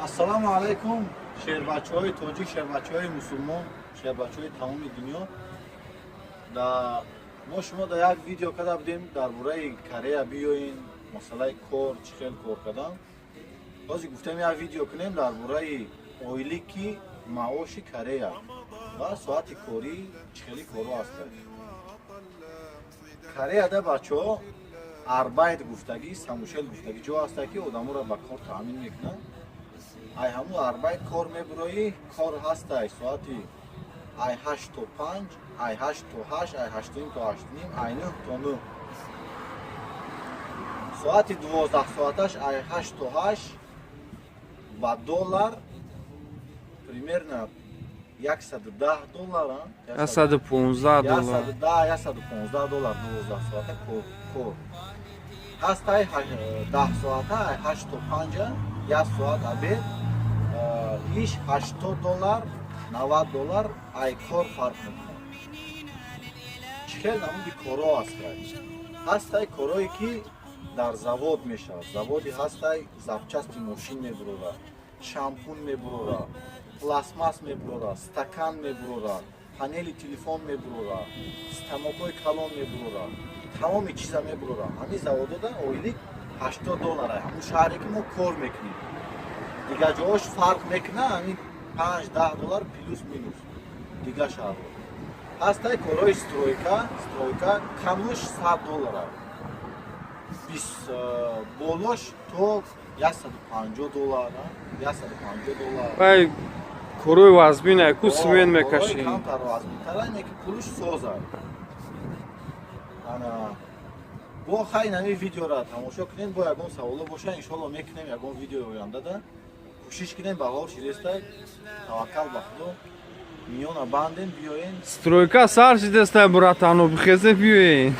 Ассалому алайкум, шербачаҳои тоҷик, шербачаҳои мусулмон, шербачаҳои тамоми дунё. Да мо шумо да як видео карда будем дар бораи Корея биёин, масъалаи кор, чӣ хел кор кардан. Ҳозир гуфтем, як видео кунем дар бораи ойлики маоши Корея ва соати корӣ, чӣ хели корҳо ҳастанд Кореяда. Бачаҳо, Arbeit гуфтагӣ, самушел гуфтагӣ ҷо ҳаста, ки одаморо ба кор таъмин мекунанд. Ай ҳамун Arbeit кор мебуроӣ, кор ҳастай соати ай 8 то 5, ай 8 то 8, ай 8:30 то 8:30, ай 9 то 9. Соати 12 соаташ ай 8 то 8 ба доллар примерно 110 доллар. 115 доллар. 110, 115 доллар 12 соата кор ҳастай. 10 соата ай 8 то 5, як соат обед, иш 80 доллар, 90 доллар. Ай кор фарқ мекунад, чӣ хел намуди корҳо ҳастай. Ҳастай корҳое, ки дар завод мешавад. Заводи ҳастай, запчасти мошин мебурора, шампун мебурора, пластмасс мебурора, стакан мебурора, панели телефон мебурора, станокҳои калон мебурора, тамоми чиза мебурора. Ҳамин заводода ойлик 80 доллар. Ҳамун шаҳре, ки мо кор мекунем, дигар ҷоҳош фарқ мекуна, ҳамин 5-10 доллар плюс минус дигар шаҳрҳо. Ҳастай корҳои стройка. Стройка камуш 100 доллара, болош то 150 доллар, 150 доллар. Вай корҳои вазмина ку, смен мекашӣ. Камтар вазминтара, не ки пулуш соза. Ана бо хай нами видеора тамошо кунем, бо ягон саволо боша, иншолло, мекунем ягон видеои ояндада. Кӯшиш кунем, баҳор шидестай, таваккал ба Худо, миёна бандем, биёен. Стройка сар шидестай, братану, бихезе, биёен.